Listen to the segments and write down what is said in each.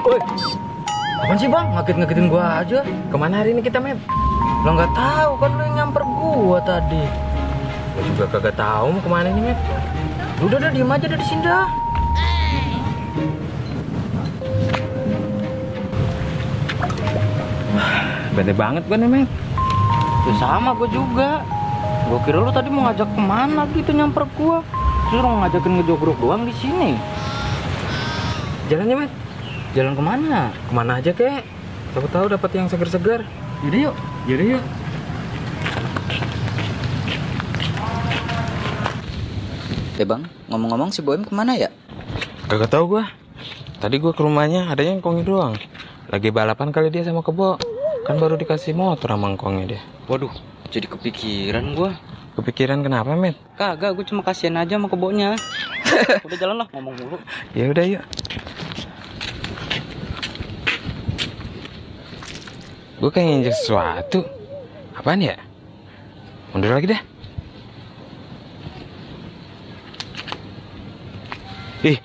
Woi, apaan sih bang? Ngagetin gua aja. Kemana hari ini kita, Met? Lo nggak tahu kan lo yang nyamper gua tadi. Gua juga kagak tahu mau kemana ini, Met. Udah diem aja dari sini dah. Bete banget gua nih, Met. Ya sama gua juga. Gua kira lu tadi mau ngajak kemana gitu nyamper gua. Terus lu ngajakin ngejogrok doang di sini. Jalannya, Met. Jalan kemana? Kemana aja kek? Siapa tahu dapat yang seger-seger. Yaudah yuk. Bang, ngomong-ngomong si Boim kemana ya? Kagak tahu gua. Tadi gua ke rumahnya, adanya ngkongnya doang. Lagi balapan kali dia sama Kebo. Kan baru dikasih motor sama ngkongnya dia. Waduh, jadi kepikiran gua. Kepikiran kenapa, Met? Kagak, gua cuma kasihan aja sama Kebonya. Udah jalan lah, ngomong mulu. Ya udah yuk. Gue kayak nginjek sesuatu. Apaan ya? Mundur lagi dah. Ih,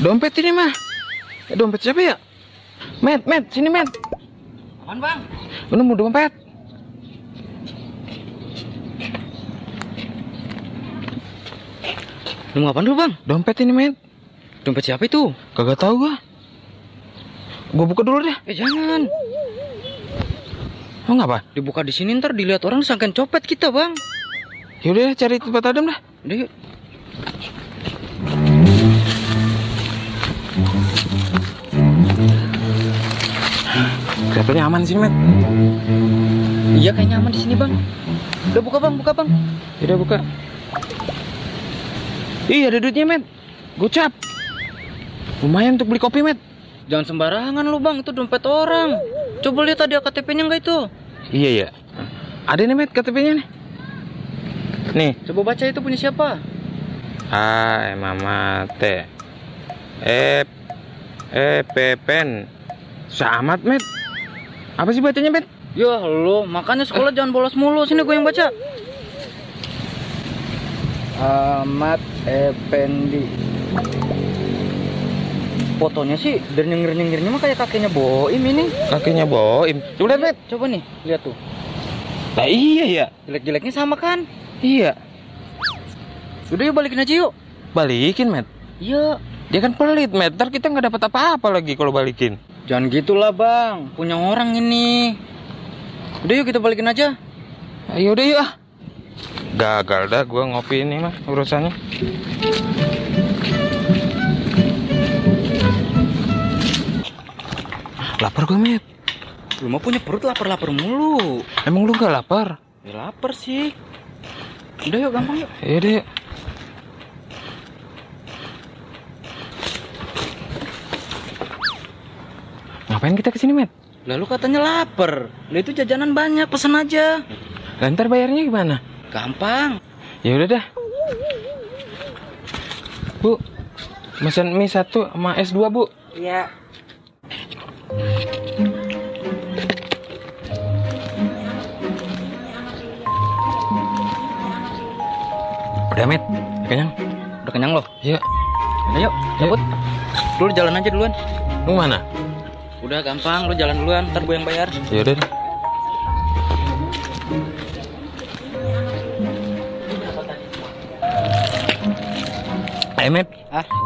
dompet ini mah. Dompet siapa ya? Met, sini Met. Apaan bang? Lu nemu dompet? Nemu apaan dulu bang? Dompet ini Met. Dompet siapa itu? Kagak tahu gua. Gua buka dulu deh. Jangan. Oh ngapa? Dibuka di sini ntar dilihat orang disangkain copet kita bang. Yaudah cari tempat adem dah. Udah yuk. Kelihatannya aman sih, Met. Iya kayaknya aman di sini bang. Udah buka bang. Udah buka. Ih ada duitnya, Met. Gocap. Lumayan untuk beli kopi, Met. Jangan sembarangan lu bang, itu dompet orang. Coba lihat ada KTP-nya nggak itu? Iya ya. Ada nih, Met, KTP-nya nih. Nih. Coba baca itu punya siapa? Hai Mama T. Pen. Samat, Met. Apa sih bacanya, Met? Ya lo, makanya sekolah jangan bolos mulu. Sini gue yang baca. Ahmad Effendi. Fotonya sih dari nyengir-nyengirnya mah kayak kakeknya Boim ini. Kakeknya Boim. Coba lihat, Met. Coba nih, lihat tuh. Nah iya ya. Jelek-jeleknya sama kan? Iya. Udah yuk balikin aja yuk. Balikin, Met. Iya. Dia kan pelit, Met. Ntar kita nggak dapat apa-apa lagi kalau balikin. Jangan gitulah bang, punya orang ini. Udah yuk kita balikin aja. Ayo udah yuk ah. Gagal dah gua ngopi ini mah urusannya. Lapar gue, Met. Lu mah punya perut lapar-lapar mulu. Emang lu gak lapar? Ya lapar sih. Udah yuk gampang yuk. Iya deh. Ngapain kita kesini, Met? Lalu katanya lapar. Lah itu jajanan banyak, pesan aja. Lah ntar bayarnya gimana? Gampang. Ya udah dah. Bu, pesan mie 1 sama es 2, Bu. Iya. Udah, Met. Kenyang? Udah kenyang loh? Iya. Udah yuk, cabut. Lu jalan aja duluan. Lu mana? Udah gampang, lu jalan duluan, ntar gue yang bayar. Ya udah deh. Met.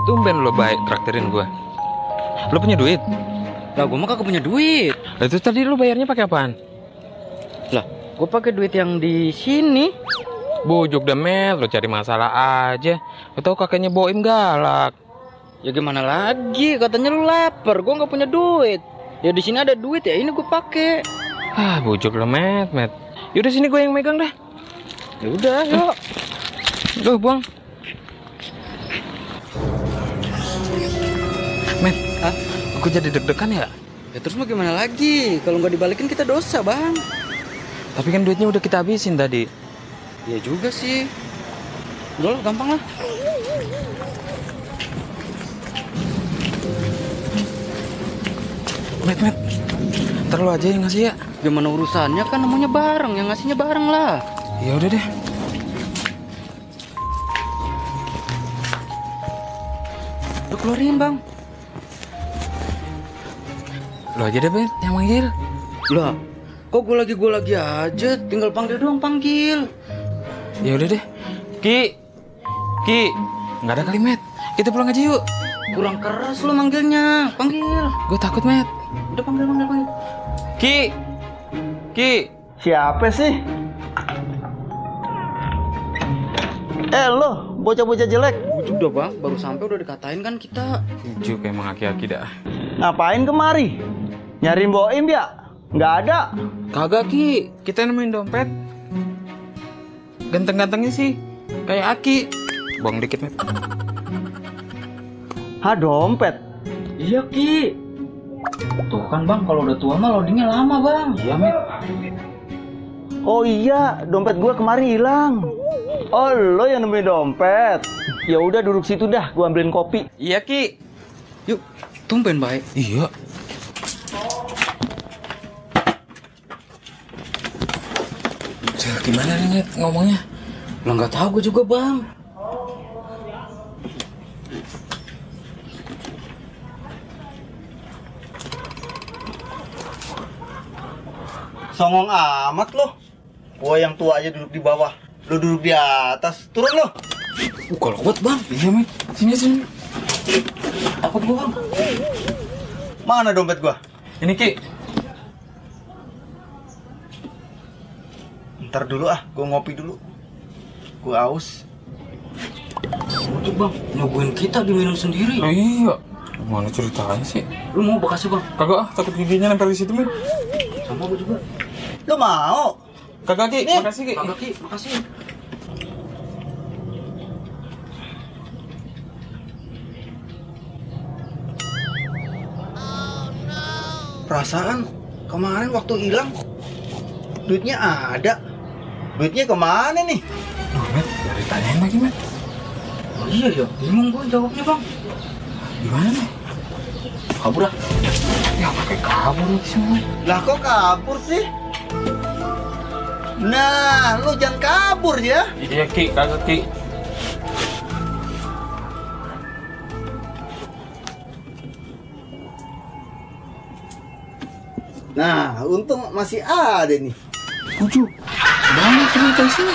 Tumben lo baik traktirin gua. Lo punya duit? Lah gue mah kagak punya duit. Lah itu tadi lo bayarnya pakai apaan? Lah, gue pakai duit yang di sini. Bujuk dah, Met, lo cari masalah aja. Lo tau kakaknya Boim galak. Ya gimana lagi? Katanya lu lapar, gue nggak punya duit. Ya di sini ada duit ya, ini gue pakai. Ah, bujuk lo, Met. Yaudah sini gue yang megang dah. Ya udah, yuk. Duh, buang. Met, aku jadi deg-degan ya? Ya terus mau gimana lagi? Kalau nggak dibalikin kita dosa, bang. Tapi kan duitnya udah kita habisin tadi. Ya juga sih. Udah lah, gampang lah. Met, ntar lo aja yang ngasih ya. Gimana urusannya kan namanya bareng, yang ngasihnya bareng lah. Ya udah deh. Udah keluarin bang. Lo aja deh Bet yang manggil. Lah, kok gue lagi aja. Tinggal panggil doang, panggil. Ya udah deh. Ki, nggak ada kali Met. Kita pulang aja yuk. Kurang keras lo manggilnya. Panggil. Gue takut Met. Udah panggil. Ki. Siapa sih? Lo, bocah-bocah jelek. Ujuk dah bang, baru sampai udah dikatain kan kita. Ujuk emang aki-aki dah. Ngapain kemari? Nyariin Boim ya? Nggak ada. Kagak Ki, kita nemuin dompet. Ganteng-gantengnya sih, kayak Aki. Buang dikit Met. Dompet. Iya Ki. Tuh kan bang, kalau udah tua mah loadingnya lama bang. Iya Met. Oh iya, dompet gua kemarin hilang. Oh, lo yang nemuin dompet. Ya udah duduk situ dah, gua ambilin kopi. Iya Ki. Yuk, tumben baik. Iya. Gimana nih Met ngomongnya? Lah nggak tahu gue juga bang. Songong amat lo. Gua yang tua aja duduk di bawah. Lo duduk di atas. Turun lo. Kalau kuat bang. Iya Met, sini. Apa gua bang? Mana dompet gua? Ini Ki. Ntar dulu gua ngopi dulu. Gua aus. Ujuk bang, nyobain kita diminum sendiri. Oh iya. Mana ceritanya sih? Lu mau bekasnya bang? Kagak takut giginya nempel di situ Met. Sama gue juga. Lo mau? Kagak Ki, Nih. makasih Ki. Kagak Ki, makasih. Perasaan kemarin waktu hilang duitnya ada. Duitnya kemana nih? Duh Met, dari tanyain lagi Met. Oh iya ya, bingung gue jawabnya bang. Gimana nih? Kabur dah. Ya pakai kabur lagi semua. Lah kok kabur sih? Nah, lu jangan kabur ya. Iya Ki, kagak Ki. Nah, untung masih ada nih. Ujuk. Banyak cerita sini.